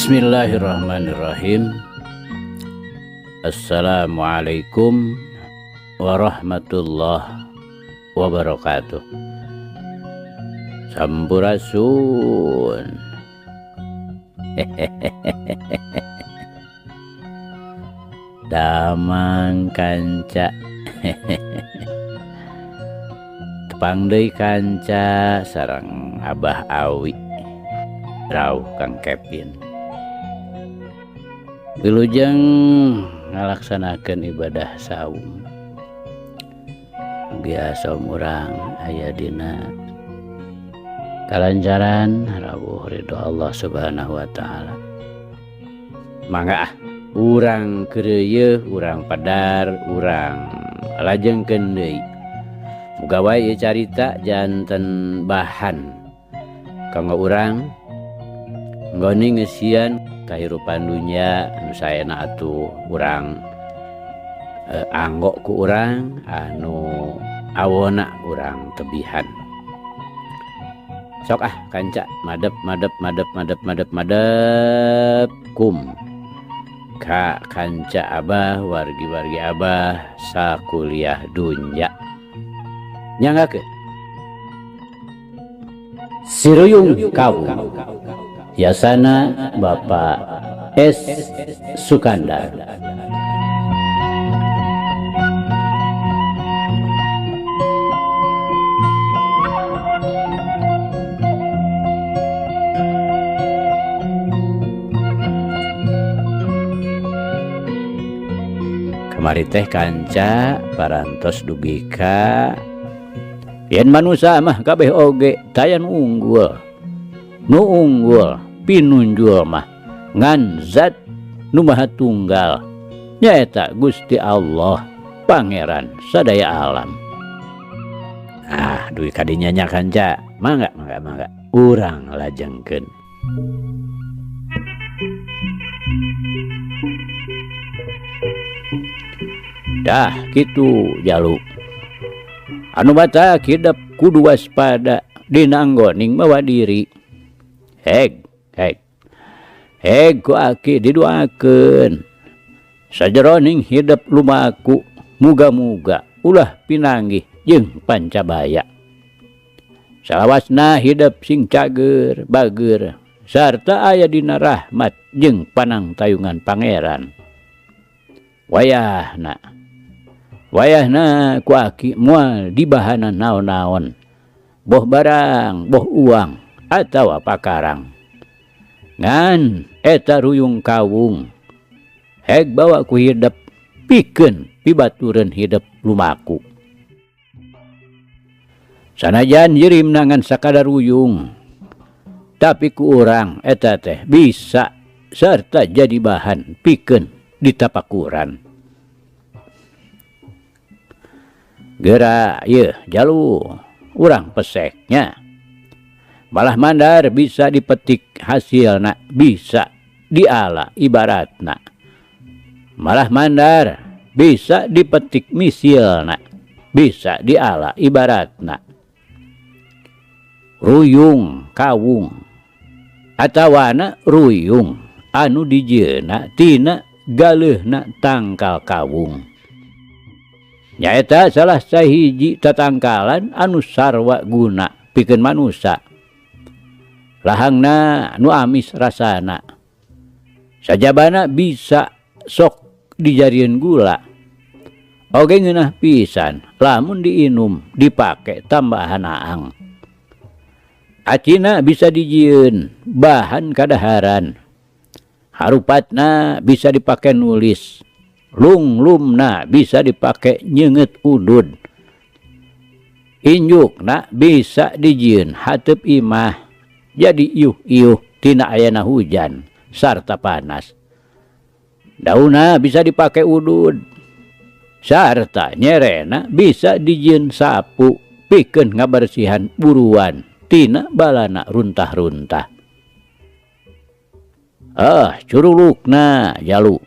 Bismillahirrahmanirrahim. Assalamualaikum warahmatullahi wabarakatuh. Sampurasun. Damang kanca. Tepang deui kanca sareng Abah Awi rawuh Kang Kevin. Wilujeng ngalaksanakeun ibadah saum. Mugia saum urang aya dina kalancaran rawuh ridho Allah Subhanahu wa taala. Mangga ah urang keureuyeung, urang padar, urang lajengkeun deui. Muga wae ieu carita janten bahan kanggo urang nggone ngeusian kahirupan dunya anu saena atuh urang anggo ku urang anu awona urang tebihan. Sok ah kanca madep madep madep madep madep madep kum ka kanca abah wargi-wargi abah sakuliah dunya. Nyanggakeun Siruyung Kawung Yasana Bapak S. Sukandar. Kamari teh kanca parantos dugi ka yen manusa mah kabeh oge tayan unggul. Nu unggul pinunjul mah ngan zat nu maha tunggal nyaeta Gusti Allah Pangeran sadaya alam. Ah, dugi kadinya nya kanca. Mangga mangga mangga urang lajengkeun. Dah kitu jalu. Anu batak hidep kudu waspada dina anggoning mawa diri. Heg heg heg ku aki didoakeun. Sajeroning hidep lumaku muga-muga ulah pinanggih jeung pancabaya. Salawasna hidep sing cager bager sarta aya dina rahmat jeung panangtayungan Pangeran. Wayahna wayahna ku aki moal dibahanan naon-naon, boh barang, boh uang atawa pakarang. Ngan eta ruyung kawung heg bawa ku hidep pikeun pibatureun hidep lumaku. Sanajan jirimna ngan sakadar ruyung, tapi ku urang eta teh bisa sarta jadi bahan pikeun ditapakuran. Geura ieu jalu urang peseknya. Malah mandar bisa dipetik hasilna, bisa diala ibaratna. Malah mandar bisa dipetik misilna, bisa diala ibaratna. Ruyung kawung atawana ruyung anu dijieuna tina galeuhna tangkal kawung. Nyaeta salah sahiji tatangkalan anu sarwa guna pikeun manusa. Lahangna nu amis rasana. Sajabana bisa sok dijarieun gula. Oge ngeunah pisan lamun diinum dipake tambahan aang. Acina bisa dijieun bahan kadaharan. Harupatna bisa dipake nulis. Lunglumna bisa dipake nyeungeut udud. Injukna bisa dijieun hateup imah jadi iuh-iuh tina ayana hujan sarta panas. Daunna bisa dipake udud sarta nyerena bisa dijieun sapu pikeun ngabersihan buruan tina balana runtah-runtah. Ah, curulukna jalu.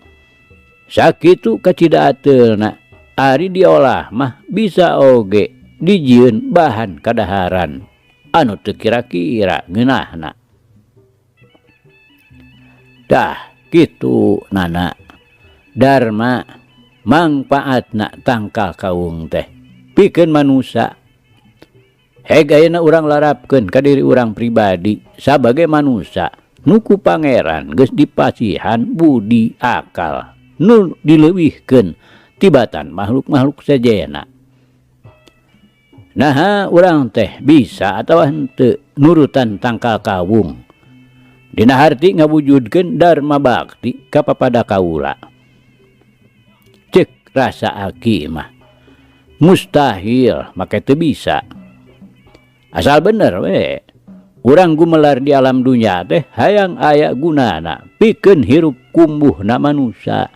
Sakitu kacida ateulna ari diolah mah bisa oge dijieun bahan kadaharan anu teu kira-kira ngeunahna. Tah kitu nana Darma mangpaatna tangkal kawung teh pikeun manusa. Heg ayeuna urang larapkeun ka diri urang pribadi sabagai manusa nu ku Pangeran geus dipasihan budi akal nu dileuwihkeun tibatan makhluk-makhluk sejenna. Naha urang teh bisa atawa henteu nurutan tangkal kawung dina harti ngawujudkeun dharma bakti ka papada kaula. Cek rasa aki mah mustahil make teu bisa. Asal bener we urang gumelar di alam dunya teh hayang aya gunana pikeun hirup kumbuhna manusa.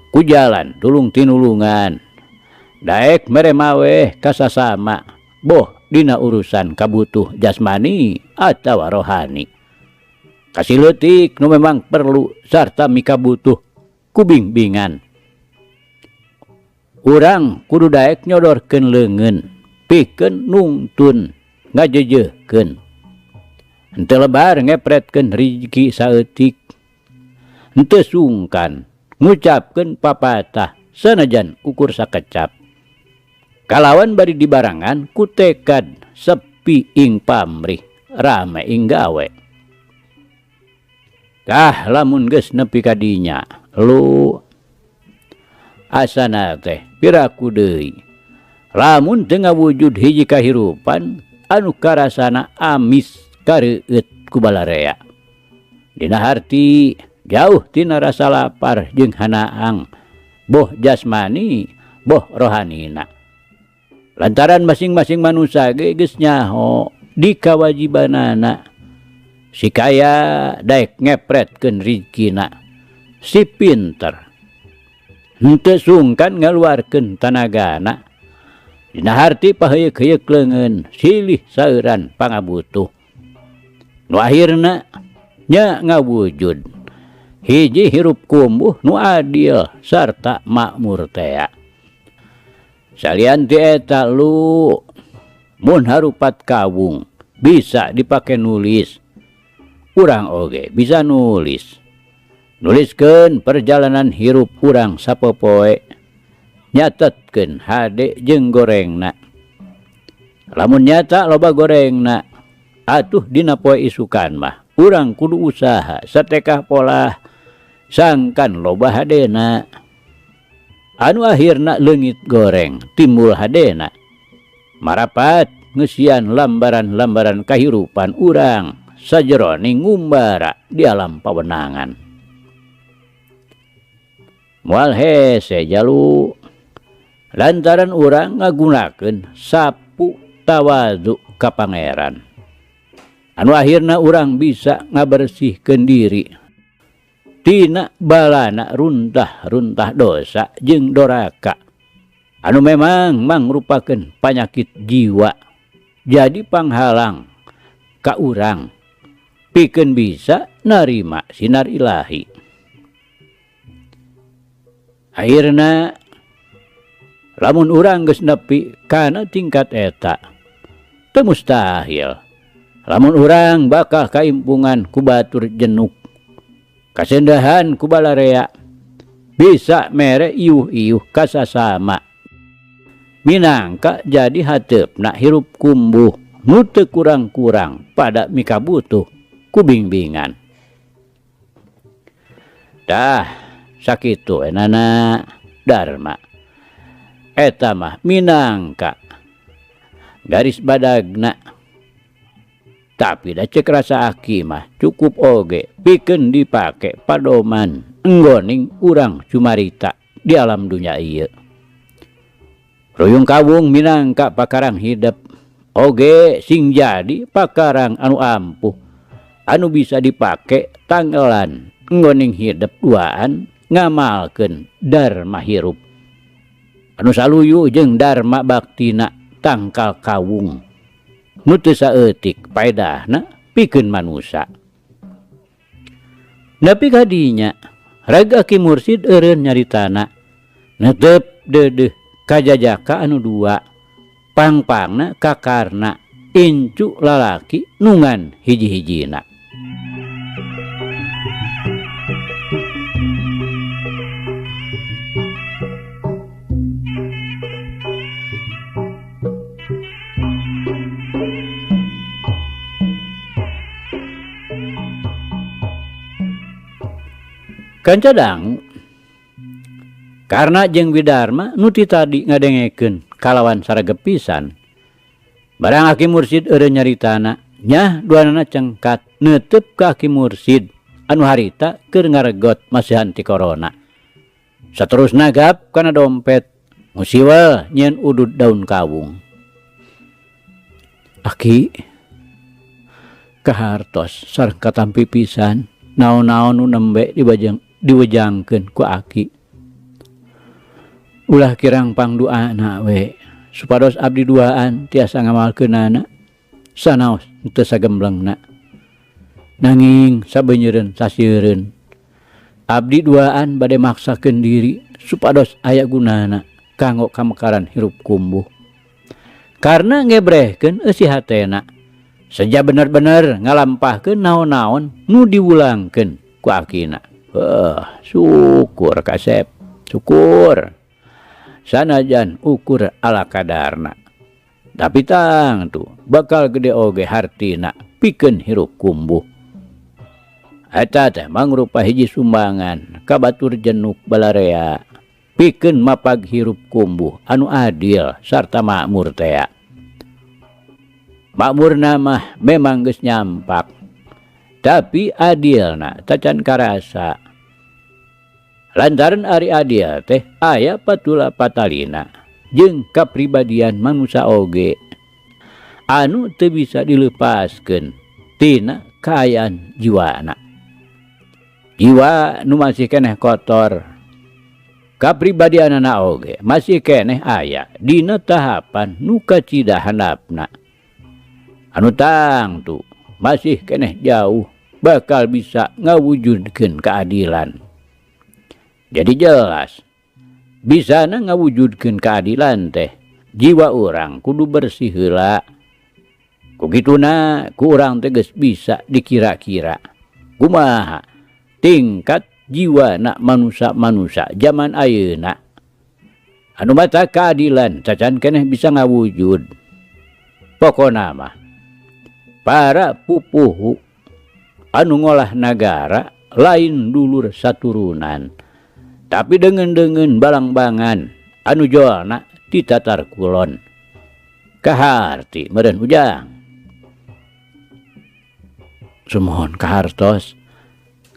Ku jalan tulung tinulungan daek mere maweh ka sasama boh dina urusan kabutuh jasmani atawa rohani. Kasih leutik nu memang perlu sarta mikabutuh ku bingbingan. Urang kudu daek nyodorkeun leungeun pikeun nungtun ngajejeuhkeun. Henteu lebar ngepretkeun rizki saeutik. Henteu sungkan ngucapkeun papatah sanajan ukur sakecap. Kalawan bari dibarengan ku tekad sepi ing pamrih rame ing gawe. Tah lamun geus nepi ka dinya lu asana teh piraku deui. Lamun teu ngawujud hiji kahirupan anu karasana amis kareueut ku balarea. Dina harti jauh tina rasa lapar jeung hanaang boh jasmani boh rohanina. Lantaran masing-masing manusia ge geus nyaho di kawajibanana. Si kaya daek ngepretkeun rizkina, si pinter henteu sungkan ngaluarkeun tanagana. Dina harti paheuyeuk-heuyeuk leungeun silih saeuran pangabutuh. Nu akhirna nya ngawujud hiji hirup kumbuh nu adil sarta makmur tea. Salian ti eta lu mun harupat kawung bisa dipake nulis. Urang oge bisa nulis. Nuliskeun perjalanan hirup urang sapopoe. Nyatetkeun hade jeung gorengna. Lamun nyata loba gorengna, atuh dina poe isukan mah urang kudu usaha satekah polah sangkan loba hadena. Anu akhirna leungit goreng timbul hadena. Marapat ngeusian lambaran-lambaran kahirupan urang sajeroning ngumbara di alam pawenangan. Moal hese jalu lantaran urang ngagunakeun sapu tawadhu ka Pangeran. Anu akhirna urang bisa ngabersihkeun diri tina balana runtah-runtah dosa jeung doraka anu memang mangrupakeun panyakit jiwa jadi panghalang ka urang pikeun bisa narima sinar ilahi. Akhirna lamun urang geus nepi kana tingkat eta teu mustahil lamun urang bakal kaimpungan ku batur jenuk kasendahan ku balarea bisa mere iuh-iuh kasasama minangka jadi hateupna hirup kumbuh nu teu kurang-kurang pada mikabutuh ku bingbingan. Tah sakitu enana Dharma eta mah minangka garis badagna. Tapi da cek rasa aki mah cukup oge pikeun dipake padoman enggoning urang cumarita di alam dunya ieu. Ruyung kawung minangka pakarang hidep oge sing jadi pakarang anu ampuh anu bisa dipake tanggelan enggoning hidep duaan ngamalkeun dharma hirup anu saluyu jeung dharma baktina tangkal kawung nu teu saeutik paedahna pikeun manusa. Nepi ka dinya reg aki mursid eureun nyaritana netep deudeuh kajajaka anu dua pangpangna kakarna incu lalaki nungan hiji-hijina. Kanca dangu. Karna jeung Widarma nu ti tadi ngadengekeun kalawan saregep pisan. Barang Aki Mursid eureun nyaritana, nyah duanana cengkat neuteup ka Aki Mursid anu harita keur ngaregot masihan ti korona. Saterusna gap kana dompet, ngusiwel nyieun udud daun kawung. Aki, kahartos sareng katampi pisan naon-naon nu nembe dibajang diwejangkeun ku Aki. Ulah kirang pangduana we supados abdi duaan tiasa ngamalkeunana sanaos teu sagemblengna. Nanging sabeunyereun sasieureun abdi duaan bade maksakeun diri supados aya gunana kanggo kamekaran hirup kumbuh. Karna ngebrehkeun eusi hatena seja bener-bener ngalampahkeun naon-naon nu diwulangkeun ku akina. Heuh, syukur kasep, syukur. Sanajan ukur ala kadarna. Tapi tangtu bakal gede oge hartina pikeun hirup kumbuh. Eta teh mangrupa hiji sumbangan ka batur jenuk balarea pikeun mapag hirup kumbuh anu adil sarta makmur tea. Makmurna mah memang geus nyampak, tapi adilna tacan karasa. Lantaran ari adil teh aya patula patalina jeung kapribadian manusa oge anu teu bisa dilepaskeun tina kaayaan jiwana. Jiwa nu masih keneh kotor, kapribadianana oge masih keneh aya dina tahapan nu kacida handapna. Anu tangtu masih keneh jauh bakal bisa ngawujudkeun keadilan. Jadi jelas bisana ngawujudkeun keadilan teh jiwa urang kudu bersih heula. Ku kituna ku urang teh geus bisa dikira-kira kumaha tingkat jiwa na manusa-manusa zaman ayeuna anu mata keadilan cacan keneh bisa ngawujud. Pokona mah para pupuhu anu ngolah nagara lain dulur saturunan, tapi deungeun-deungeun balangbangan anu jolna ti tatar kulon. Kaharti meureun Ujang. Sumuhun kahartos.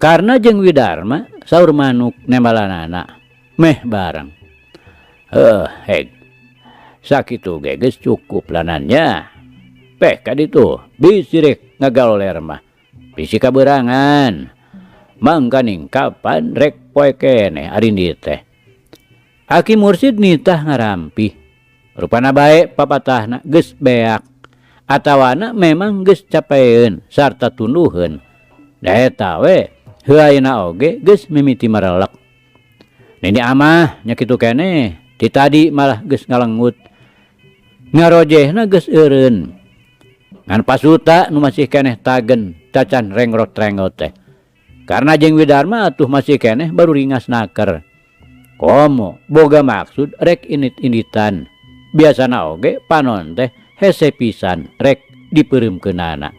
Karna jeung Widarma saur manuk nembalanana meh bareng. Heuh, heg. Sakitu ge geus cukup lanannya. Peh ka ditu bisi rek ngagaloler mah. Bisi kaberangan. Mangkaning kapan rek poe keneh arindi teh. Aki Mursid nitah ngarampih. Rupana bae papatahna geus beak atawana memang geus capeun sarta tunduheun. Da eta we heuayna oge geus mimiti marelek. Nini amah nya kitu keneh, ti tadi malah geus ngalengut. Ngarojehna geus eureun. Ngan pasuta nu masih keneh tagen cacan rengrot-rengrot teh. Karena jeung Widarma atuh masih keneh baru ringas naker. Komo boga maksud rek init-initan. Biasana oge panon teh hese pisan rek dipeureumkeunana.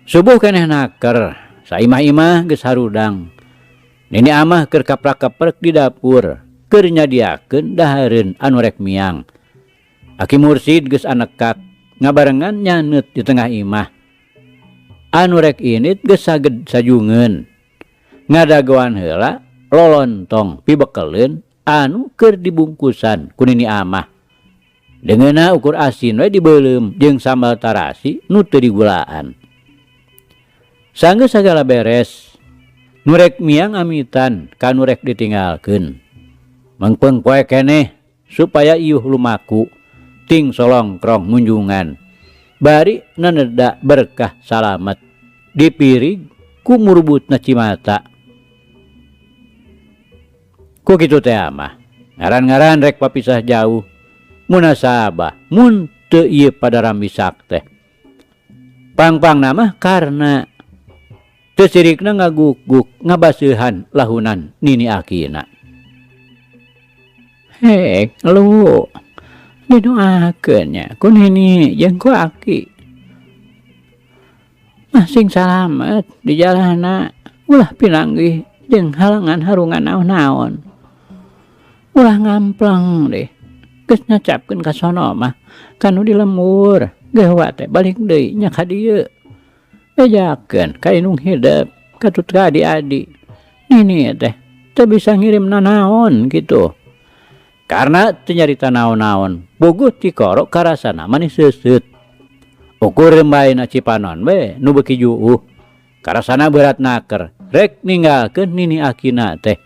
Subuh keneh naker, saimah-imah geus harudang. Nini amah keur kaprak-kaprek di dapur, keur nyadiakeun dahareun anu rek miang. Aki Mursid geus anekak ngabarengan nyaneut di tengah imah. Anu rek init geus saged sajungeun. Ngadagoan heula lolontong pibekeleun anu keur dibungkusan ku nini amah. Deungeunna ukur asin we dibeuleum jeung sambal tarasi nu teu digulaan. Sanggeus sagala beres, nu rek miang amitan ka nu rek ditinggalkeun. Mengpeung poe keneh supaya iuh lumaku ting solongkrong munjungan. Bari neneda berkah salamet dipirig ku murbutna cimata. Ku kitu teh mah ngaran-ngaran rek papisah jauh munasabah mun teu ieu padaramisak teh. Pang-pangna mah karna teu sirikna ngaguk-guk ngabaseuhan lahunan nini akina. Hek lu didoakeun nya ku nini jeung ku aki. Masing salamet di jalanna. Ulah pinanggih jeung halangan harungan naon-naon. Ulah ngampleng deh. Geus nyacapkeun ka sono mah kanu di lembur. Geus teh balik deui nya ka dieu. Bejakeun ka indung hidep katut ka adi-adi. Nini teh teu bisa ngirim nanaon kitu. Karena teu nyarita naon-naon, puguh tikoro karasana mani seuseut. Ukur rembayna Cipanon we nu beuki juuh. Karasana berat naker, rek ninggalkeun nini akina teh.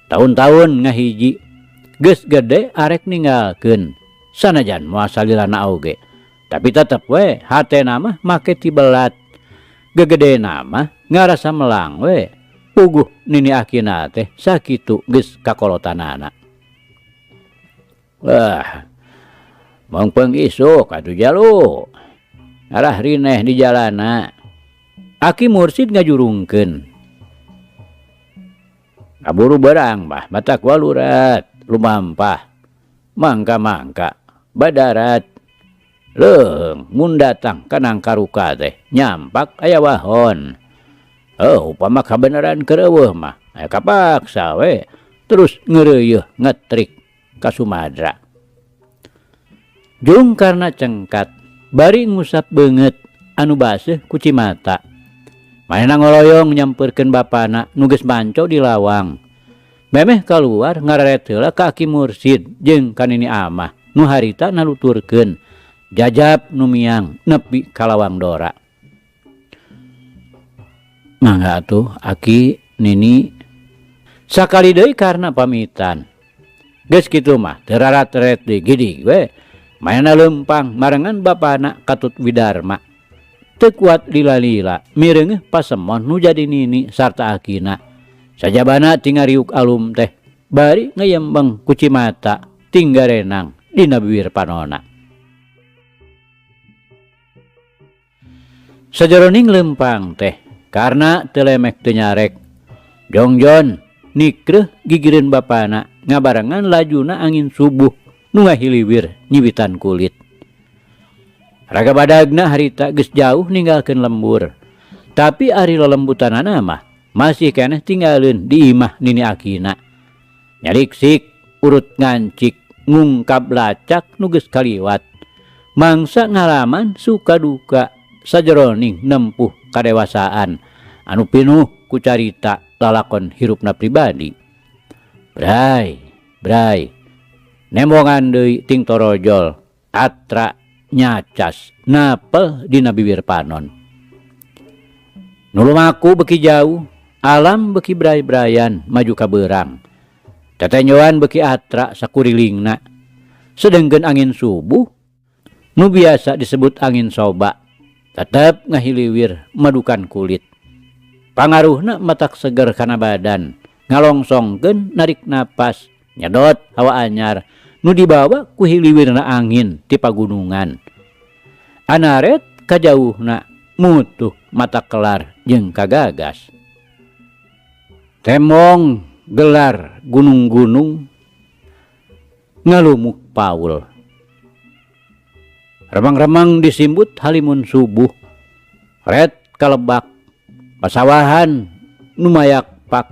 Taun-taun ngahiji, geus gede arek ninggalkeun. Sanajan moal salilana oge. Tapi tetep we hatena mah make tibelat. Gegedena mah ngarasa melang we. Puguh nini akina teh sakitu geus kakolotanana. Wah, mongpeng isuk atuh jalu. Arah rineh di jalana. Aki Mursid ngajurungkeun. Kaburu berang bah matak walurat lumampah. Mangka-mangka badarat. Leung mun datang ka Nangkaruka teh nyampak aya wahon. Oh, upama kabeneran keur eueuh mah aya kapaksa we terus ngeureuyeuh ngetrik ka Sumadra. Jung karena cengkat bari ngusap beungeut anu baseuh ku cimata. Manehna ngoloyong nyampeurkeun bapana nu geus manco di lawang. Memeh kaluar ngararet heula ka Aki Mursid jeung ka Nini Amah nu harita naluturkeun jajab nu miang nepi ka lawang dora. Mangga atuh Aki Nini. Sakali deui karena pamitan. Geus kitu mah teu rarat-ret deui gidig we. Manehna leumpang marengan bapana katut Widarma. Teu kuat lila-lila mireungeuh pasemon nu jadi nini sarta akina. Sajabana tingariuk alum teh bari ngeyembeng ku cimata tinggarenang dina bibir panona. Sajeroning leumpang teh karena teu lemek teu nyarek. Jongjon nikreuh gigireun bapana ngabarengan lajuna angin subuh nu ngahiliwir nyiwitan kulit. Raga badagna harita geus jauh ninggalkeun lembur. Tapi ari lelembutanana mah masih keneh tinggaleun di imah nini akina. Nyariksik urut ngancik ngungkap lacak nu geus kaliwat. Mangsa ngalaman suka duka sajeroning nempuh kadewasaan anu pinuh ku carita lalakon hirupna pribadi. Bray, bray, nembongan deui ting torojol, atra nyacas napel dina bibir panon. Nu lumaku beuki jauh, alam beuki bray-brayan maju ka beurang. Tetenjoan beuki atra sakurilingna. Sedengkeun angin subuh nu biasa disebut angin soba tetep ngahiliwir madukan kulit. Pangaruhna matak seger kana badan, ngalongsongkeun narik napas, nyedot hawa anyar nu dibawa ku hiliwirna angin ti pagunungan. Anaret kajauhna mutuh mata kelar jeung kagagas. Temong gelar gunung-gunung ngalumuk paul. Remang-remang disimbut halimun subuh. Ret kalebak pasawahan nu mayak pak.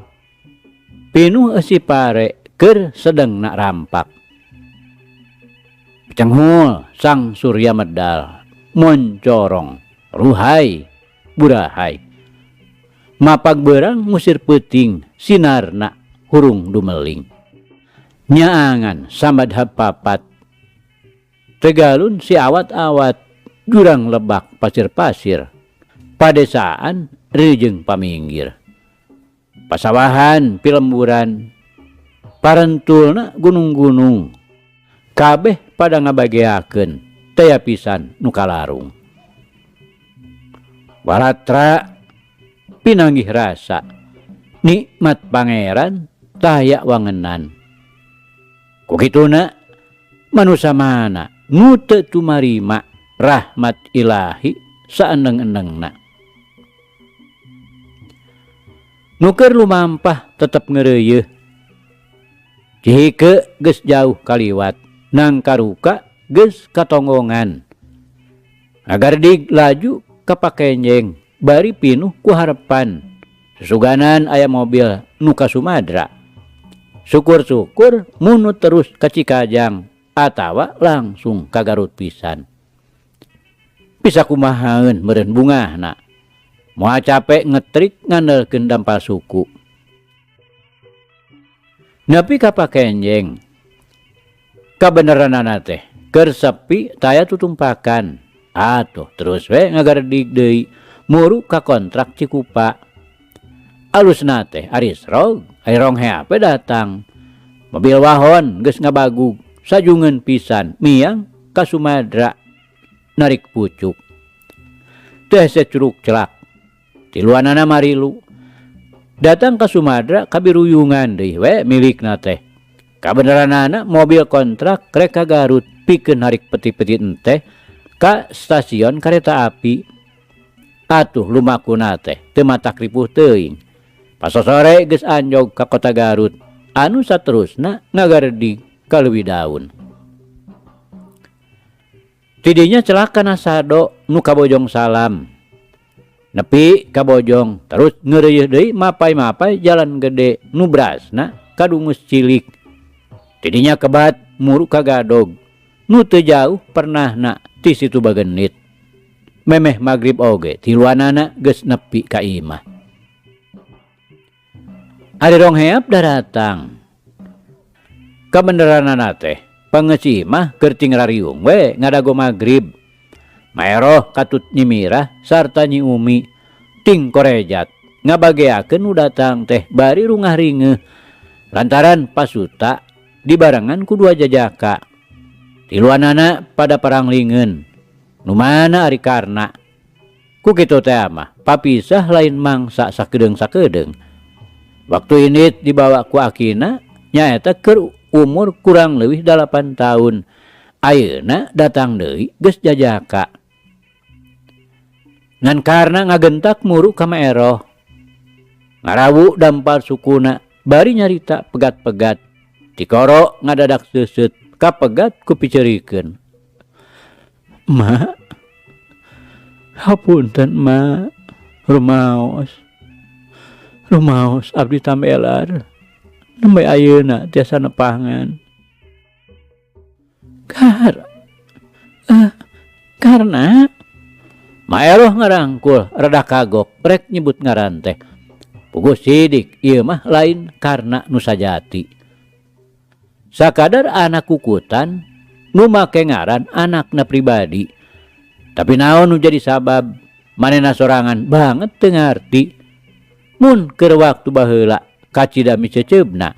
Pinuh eusi pare keur sedengna rampak. Cenghul sang surya medal moncorong ruhai burahai. Mapag berang ngusir peuting sinarna hurung dumeling. Nyaangan samadhab papat. Tegalun si awat-awat jurang lebak pasir-pasir. Padesaan rejeung paminggir. Pasawahan pilemburan parentulna gunung-gunung. Kabeh pada ngabageakeun taya pisan nu kalarung. Walatra pinanggih rasa nikmat pangeran taya wangenan. Ku kituna manusa mana nu teu tumarima rahmat ilahi saendeng-endengna. Nu keur lumampah tetep ngeureuyeuh. Cihike geus jauh kaliwat, Nangkaruka geus katonggongan. Ngagardig laju ka pakenjeng bari pinuh ku harepan. Susuganan aya mobil nu ka Sumadra. Syukur-syukur munut terus ka Cikajang atawa langsung ka Garut pisan. Bisa kumahaeun meureun bungahna. Moal cape ngetrik ngandelkeun dampal suku. Nepi ka Pakenjeng. Kabeneranana teh keur sepi taya tutumpakan. Atuh terus we ngagaredig deui muru ka kontrak Cikupa. Alusna teh ari srog, ari rongheap we datang. Mobil wahon geus ngabagug sajungeun pisan miang ka Sumadra narik pucuk. Teu hese curug celak. Tiluanana marilu. Datang ka Sumadra kabiruyungan deui we milikna teh. Kabeneranana mobil kontrak rek ka Garut pikeun narik peti-peti enteh ka stasiun kareta api. Atuh lumakuna teh teu matak ripuh teuing. Pasosore geus anjog ka kota Garut anu saterusna ngagaredig ka Leuwi Daun. Tidinya celaka na sado nu ka Bojong Salam. Nepi ka Bojong terus ngeureuyeun deui mapay-mapay jalan gede nu brasna kadungus cilik. Tidinya kebat muru ka Gadog nu teu jauh pernahna ti Situ Bagenit. Memeh magrib oge tiluanana geus nepi ka imah. Ari rongheap daratang. Kabeneranana teh pangeusi mah keur tingrariung we ngadago magrib. Maeroh katut Nyi Mirah sarta Nyi Umi ting korejat ngabageakeun nu datang teh bari rungah ringeuh lantaran pasuta dibarengan ku dua jajaka. Tiluanana pada paranglingeun nu mana ari Karna. Ku kitu teh mah papisah lain mangsa sakedeung-sakedeung. Waktu ini dibawa ku akina nyaeta keur umur kurang leuwih 8 tahun. Ayeuna datang deui geus jajaka. Ngan Karna ngagentak muru ka Maeroh. Ngarawu dampal sukuna bari nyarita pegat-pegat. Tikoro ngadadak seuseut kapegat ku piceurikeun. Ma, hapunten ma, rumaos. Rumaos abdi tambelar. Nembe ayeuna tiasa nepangan. Karena Maeroh ngarangkul rada kagok rek nyebut ngaran teh. Puguh sidik ieu mah lain Karna nu sajati. Sakadar anak kukutan nu make ngaran anakna pribadi. Tapi naon nu jadi sabab manehna sorangan banget teu ngarti. Mun keur waktu baheula kacida miceceubna.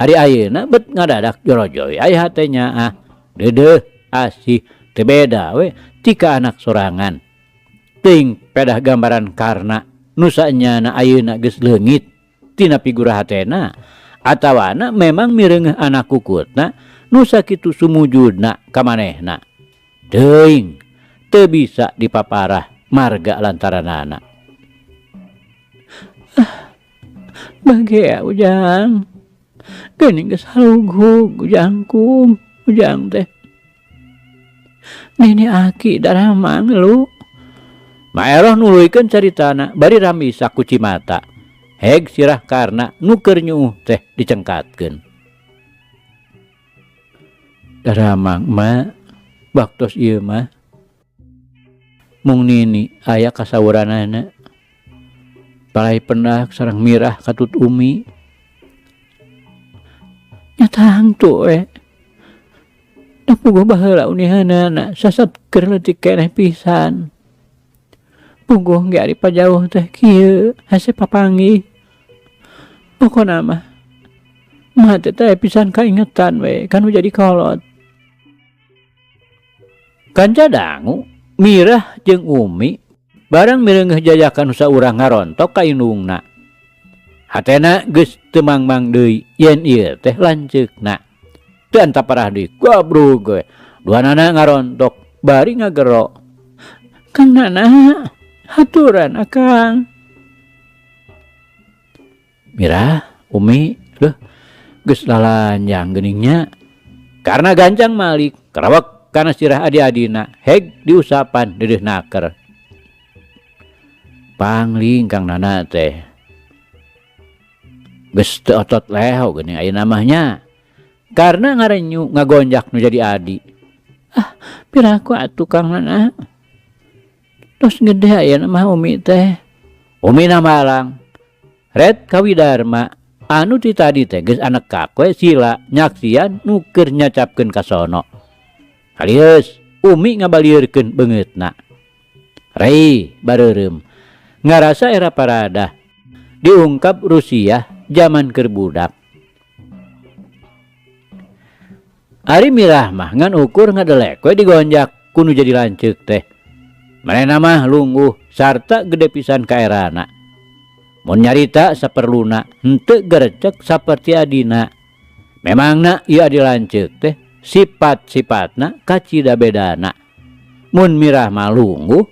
Ari ayeuna bet ngadadak jorojoy aya hate nyaah. Deudeuh asih teu beda we tika anak sorangan. Teuing pedah gambaran Karna nu saenyana ayeuna geus leungit tina figura hatena atawana memang mireungeuh anak kukutna nu sakitu sumujudna ka manehna. Teuing teu bisa dipaparah marga lantaranana. Bagea ujang geuning geus halughug ujangkung ujang teh. Nini aki daramang lu. Maeroh nuluykeun caritana bari ramisa ku cimata. Heg sirah Karna nu keur nyuuh teh dicengkatkeun. Daramang ma baktos ieu mah mung nini aya kasawuranana. Palai pendak sareng Mirah katut Umi. Nya tangtu we. Da puguh baheula unihanana sasat keur leutik keneh pisan. Puguh ge ari pajauh teh kieu hese papanggih. Pokona mah mah teh teh pisan kaingetan we kanu jadi kolot. Kanca dangu Mirah jeung Umi barang mireungeuh jajakan saurang ngarontok ka indungna. Hatena geus teu mangmang deui yen ieu teh lanceukna. Teu antaparah deui gabrug we. Duanana ngarontok bari ngagero. Kang Nana haturan akang. Mirah, Umi, leuh geus lalanjang geuningnya. Karena gancang malik karawak kana sirah adi-adina heg diusapan deudeuh naker. Pangling Kang Nana teh. Geus teu otot leho geuning ayeuna mah nya. Karna ngarenyu ngagonjak nu jadi adi. Ah, piraku atuh Kang Nana. Tos gede ayeuna mah Umi teh. Umi na malang. Red ka Widarma anu ti tadi teh geus anekak we sila nyaksian nu keur nyacapkeun ka sono. Halieus Umi ngabalieurkeun beungeutna. Rei bareureum ngarasa era paradah diungkap Rusiah jaman keur budak. Ari Mirah mah ngan ukur ngadelek we digonjak ku nu jadi lanceuk teh. Manehna mah lungguh sarta gede pisan kaerana. Mun nyarita saperluna henteu gerecek saperti adina. Memangna ieu adi lanceuk teh sipat-sipatna kacida bedana. Mun Mirah mah lungguh,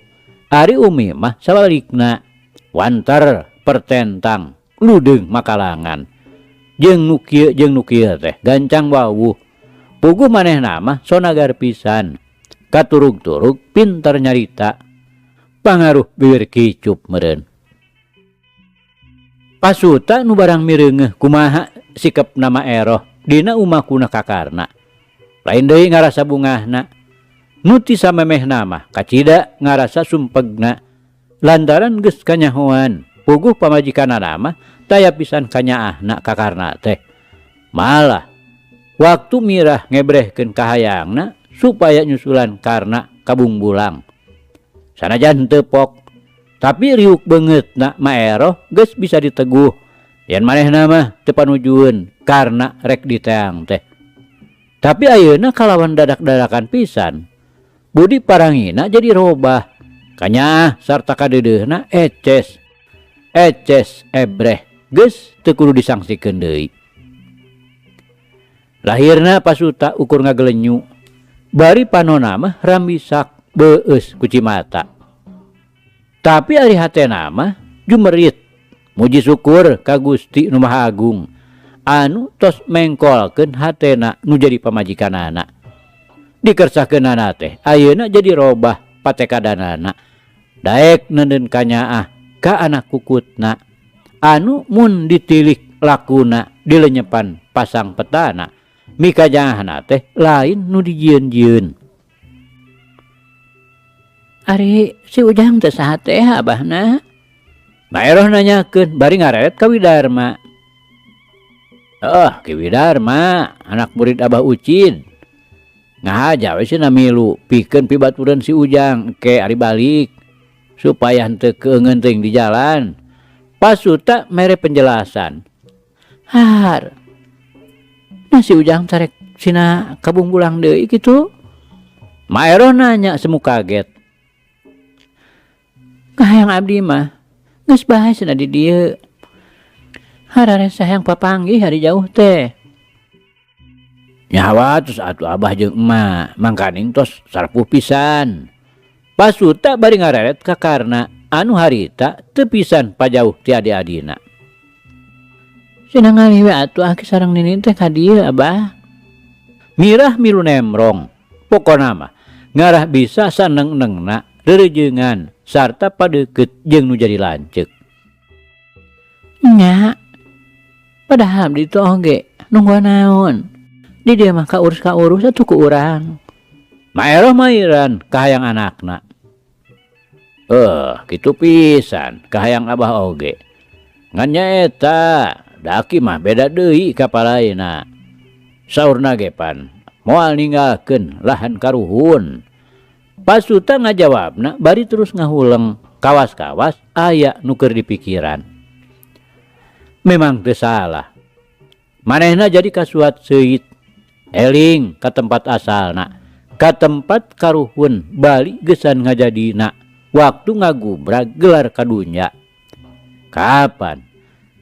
ari Umi mah sabalikna. Wanter pertentang ludeung makalangan. Jeung nu kieu jeung nu kieu teh gancang wawuh. Puguh manehna mah sonagar pisan. Katurug-turug pinter nyarita. Pangaruh bibir kicup meureun. Pasuta nu barang mireungeuh kumaha sikep nama eroh dina umakuna kakarna. Lain deui ngarasa bungahna. Nu ti samemehna mah kacida ngarasa sumpegna lantaran geus kanyahoan. Puguh pamajikanana mah taya pisan kanyaahna kakarna teh. Malah waktu Mirah ngebrehkeun kahayangna supaya nyusulan karna kabungbulang. Sanajan teu pok, tapi riuk beungeutna Maeroh geus bisa diteguh. Yen manehna mah teu panujueun karna rek diteang teh. Tapi ayeuna kalawan dadak-dadakan pisan. Budi parangina jadi robah. Kanyaah sarta kadeudeuna eces. Eces ebreh geus teu kudu disangsikeun deui. Lahirna pasuta ukur ngagelenyu. Bari panona mah rambisak beueus kucimata. Tapi ari hatena mah jumerit. Muji syukur ka Gusti Nu Maha Agung anu tos mengkolkeun hatena nu jadi pamajikanana. Dikersakeunana teh ayeuna jadi robah patekadanana. Daek neundeun kanyaah ka anak kukutna anu mun ditilik lakuna dilenyepan pasang petana. Mikajaahna teh lain nu dijieun-jieun. Ari si Ujang teh saha teh abahna? Maeroh nanyakeun bari ngareret ka Widarma. Oh, Ki Widarma, anak murid Abah Ucid. Ngahaja we cenah milu pikeun pibaturan si Ujang ke ari balik supaya henteu keungeun teuing di jalan. Pasuta mere penjelasan. Har. Nah si Ujang tarek sina kabungbulang deui kitu. Maeroh nanya semu kaget. Kahayang abdi mah geus bae cenah di dieu. Hararesa hayang papanggih hari jauh teh. Nyawa terus atuh abah jeung emak mangkaning tos sarpuh pisan. Pasuta bari ngareret ka Karna anu harita teu pisan pajauh ti adi-adina. Cenah ngalih we atuh aki sareng nini teh ka dieu abah. Mirah milu nemrong. Pokona mah ngarah bisa saneng-nengna reurejeungan sarta padeukeut jeung nu jadi lanceuk. Nya. Padahal abdi teh oge nungguan naon. Di dieu mah kaurus-kaurus atuh ku urang. Maeroh mairan kahayang anakna. Kitu pisan kahayang abah oge. Ngan nyaeta daki mah beda deui ka palaina. Saurna ge pan moal ninggalkeun lahan karuhun. Pasuta ngajawabna bari terus ngahuleng kawas-kawas aya nu keur dipikiran. Memang teu salah. Manehna jadi kasuat seuit. Eling ka tempat asalna, ka tempat karuhun bali gesan ngajadina waktu ngagubrag gelar kadunya. Kapan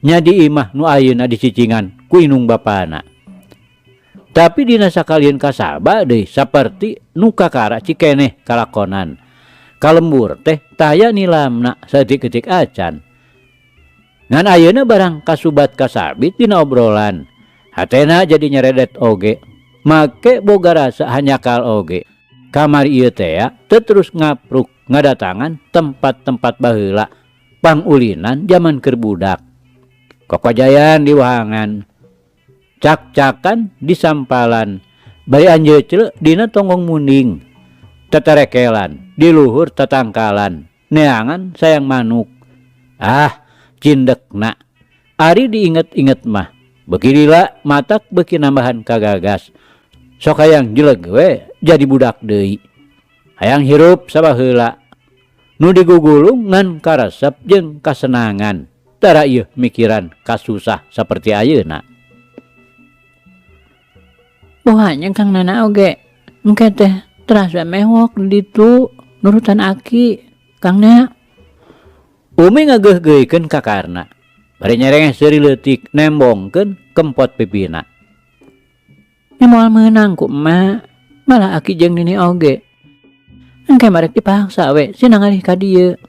nya di imah nu ayeuna dicicingan ku inung bapana. Tapi dina sakalieun kasaba deui saperti nu kakara cikeneh kalakonan. Kalembur teh taya nilamna saeutik-eutik acan. Ngan ayeuna barang kasubat kasabit dina obrolan. Hatena jadi nyeredet oge. Make boga rasa hanyakal oge. Kamari ieu teh teu terus ngapruk ngadatangan tempat-tempat baheula pangulinan jaman keur budak. Kokojayan di wahangan. Cak-cakan di sampalan. Bari anjeuceuleuh dina tonggong munding. Teterekelan di luhur tatangkalan. Neangan sayang manuk. Ah, cindekna. Ari diinget-inget mah. Beuki lila matak beuki nambahan kagagas. Sok hayang jeleg we jadi budak deui. Hayang hirup sabaheula. Nu digugulung ngan karesep jeung kasenangan. Tara ieu mikiran kasusah saperti ayeuna. Buhanya Kang Nana oge engke teh teras we mewok di ditu nurutan aki Kang Na. Umi ngageuh-geuhkeun ka Karna. Bari nyerengeh seuri leutik nembongkeun kempot pipina. Nya moal meunang ku emak, malah aki jeung nini oge. Engke marek dipaksa we sina ngalih ka dieu.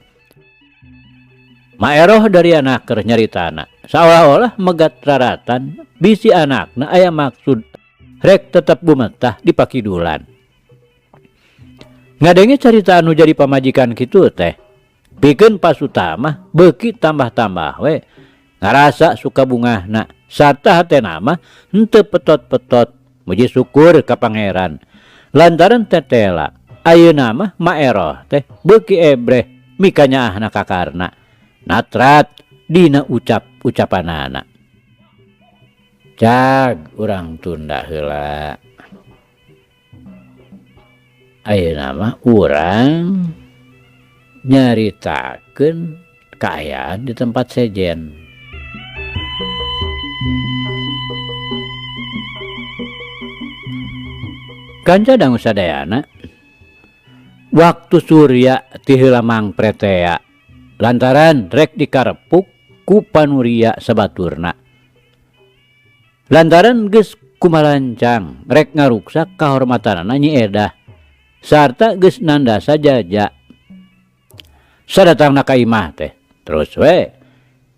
Maeroh dari anak keur nyaritana, saolah-olah megat raratan bisi anakna aya maksud rek tetep bumetah di pakidulan. Ngadenge carita anu jadi pamajikan kitu teh, pikeun Pasuta mah beuki tambah-tambah we ngarasa suka bungahna sarta hatena mah henteu petot-petot muji syukur ka pangeran. Lantaran tetela ayeuna mah Maeroh teh beuki ebreh mikanyaahna ka Karna. Natrat dina ucap-ucapanana. Cag urang tunda heula. Ayeuna mah urang nyaritakeun kaayaan di tempat sejen. Kanca dangu sadayana, waktu Surya ti heula mangpretea lantaran rek dikarepuk ku panuria sabaturna. Lantaran geus kumalancang rek ngaruksak kahormatanana Nyi Edah sarta geus nandasa jaja. Sadatangna ka imah teh terus we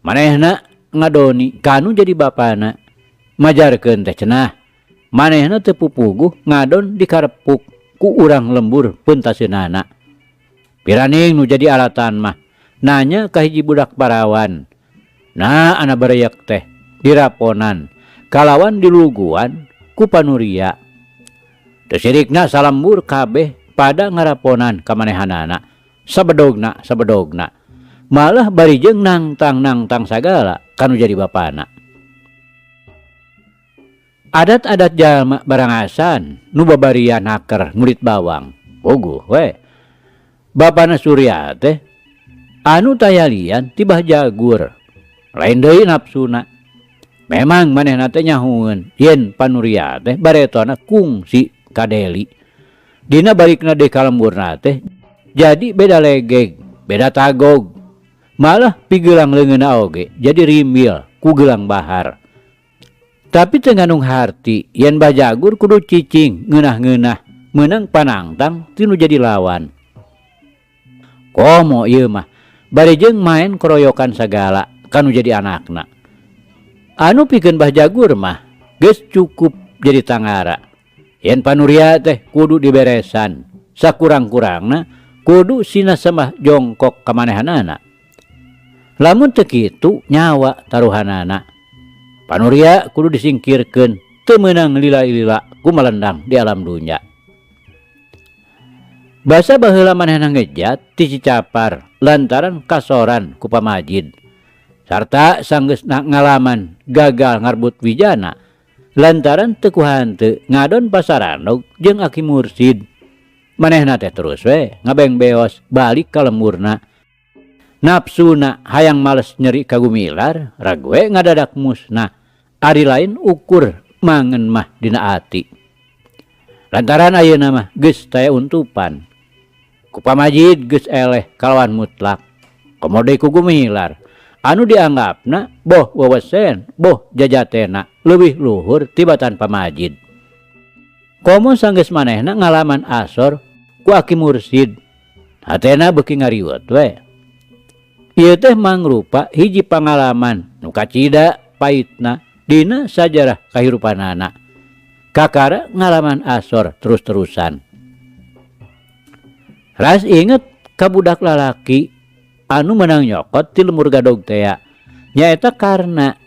manehna ngadoni kanu jadi bapana. Majarkeun teh cenah manehna teu pupuguh ngadon dikarepuk ku urang lembur puntaseunana. Piraning nu jadi alatan mah nanya ka hiji budak parawan. Nah ana bareyak teh diraponan kalawan diluguan ku panuria. Teu sirikna salembur kabeh pada ngaraponan ka manehanana. Sabedogna sabedogna. Malah bari jeung nangtang-nangtang sagala kanu jadi bapana. Adat-adat jalma barangasan nu babarian haker ngulit bawang. Puguh we. Bapana Surya teh anu tayalian tibah jagur. Lain deui nafsuna. Memang manehna teh nyahueun yen panuria teh baretona kungsi kadeli. Dina balikna deui ka lemburna teh jadi beda legeg, beda tagog. Malah pigelang leungeunna oge jadi rimbil ku gelang bahar. Tapi teu ngandung harti yen Bah Jagur kudu cicing ngeunah-ngeunah meunang panangtang ti nu jadi lawan. Komo ieu mah bari jeung main koroyokan sagala kanu jadi anakna. Anu pikeun Bah Jagur mah geus cukup jadi tangara. Yen panuria teh kudu diberesan, sakurang-kurangna kudu sina sembah jongkok ka manehanana. Lamun teu kitu nyawa taruhanana. Panuria kudu disingkirkeun, teu meunang lila-lila ku malendang di alam dunya. Basa baheula manehna ngejat ti Cicapar lantaran kasoran ku pamajid. Sarta sanggeusna ngalaman gagal ngarbut wijana lantaran teu kuhanteu ngadon pasarandog jeung aki mursid. Manehna teh terus we ngabeng beos balik ka lemburna. Nafsuna hayang males nyeri ka gumilar, rag we ngadadak musna. Ari lain ukur mangen mah dina ati. Lantaran ayeuna mah geus taya untupan. Ku pamajid geus eleh kalawan mutlak. Komo deui ku gumilar. Anu dianggapna boh wewesen, boh jajatena leuwih luhur tibatan pamajid. Komo sanggeus manehna ngalaman asor ku aki mursid. Hatena beuki ngariwet we. Ieu teh mangrupa hiji pangalaman nu kacida paitna dina sajarah kahirupanana. Kakara ngalaman asor terus-terusan. Ras inget ka budak lalaki anu menang nyokot ti lemur gadog tea. Nyaeta Karna.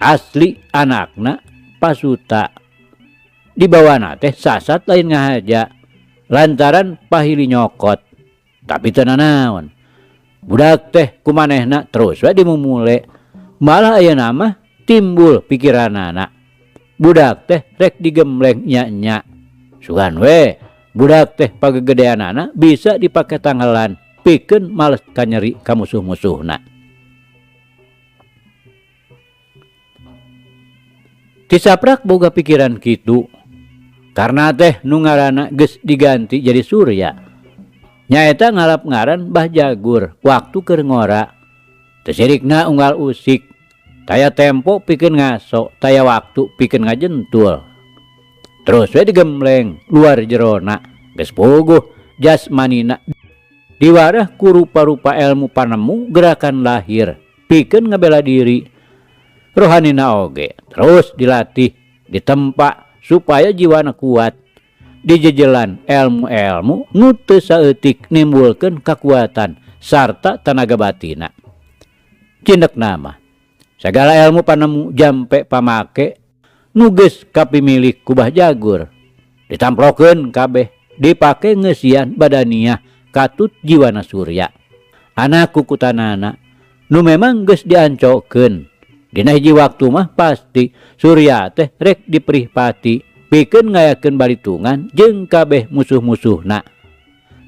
Asli anakna Pasuta. Dibawana teh sasat lain ngahaja lantaran pahili nyokot. Tapi teu nanaon. Budak teh kumanehna terus we dimumule. Malah ayeuna mah timbul pikiranana. Budak teh rek digembleng nya-nya. Sugan we budak teh pagegedeanana bisa dipake tanggelan pikeun males kanyeri ka musuh-musuhna. Tisaprak boga pikiran kitu karena teh nu ngaranna geus diganti jadi Surya. Nyaeta ngalap ngaran Bah Jagur waktu keur ngora. Teu sirikna unggal usik. Taya tempo pikeun ngaso, taya waktu pikeun ngajentul. Terus we digembleng luar jerona, geus puguh jasmanina diwarah ku rupa-rupa ilmu panemu gerakan lahir pikeun ngabela diri. Rohanina oge terus dilatih, ditempa supaya jiwana kuat. Dijejelan ilmu-ilmu nu teu saeutik nimbulkeun kakuatan sarta tanaga batina. Cindekna mah sagala ilmu panemu jampe pamake nu geus kapimilik ku Bah Jagur ditamplokeun kabeh dipake ngeusian badaniah katut jiwana Surya. Anak kukutanana nu memang geus diancokeun dina hiji waktu mah pasti Surya teh rek diperihpati pikeun ngayakeun balitungan jeung kabeh musuh-musuhna.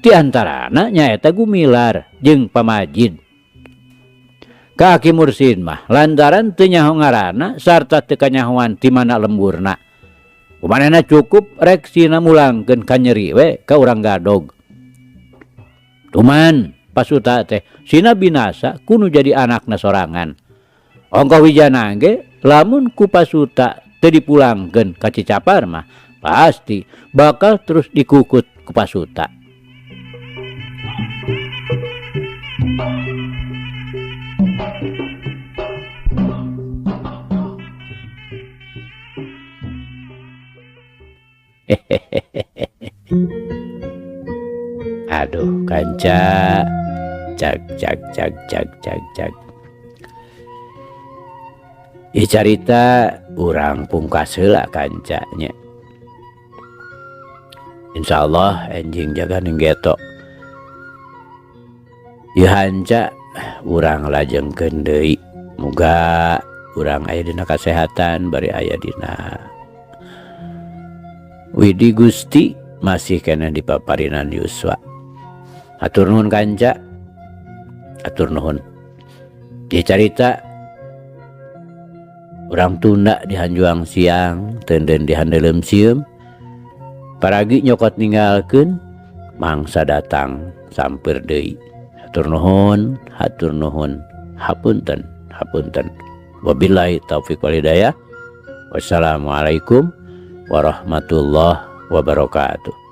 Di antarana nyaeta Gumilar jeung Pamajid. Ka Aki Mursin mah lantaran teu nyaho ngaranna sarta teu kanyahoan ti mana lemburna. Kumanehna cukup rek sina mulangkeun kanyeri we ka urang Gadog. Tuman Pasuta teh sina binasa kunu jadi anakna sorangan. Ongkoh wijana ge lamun ku Pasuta teu dipulangkeun ka Cicapar mah pasti bakal terus dikukut ku Pasuta. Aduh kanca, cak cak cak cak cak cak. Ieu carita urang pungkas heula kancanya. Insyaallah enjing jaga ning geto. Ieu hanca urang lajengkeun deui. Muga urang aya dina kasehatan bari aya dina Widi Gusti masih keneh di paparinan yuswa. Hatur nuhun kanca. Hatur nuhun. Ieu carita urang tunda di hanjuang siang, tenden di handelem sieum. Paragi nyokot ninggalkeun, mangsa datang sampeur deui. Hatur nuhun, hatur nuhun, hapunten, hapunten. Wabillahi taufik wal hidayah. Wassalamualaikum warahmatullahi wabarakatuh.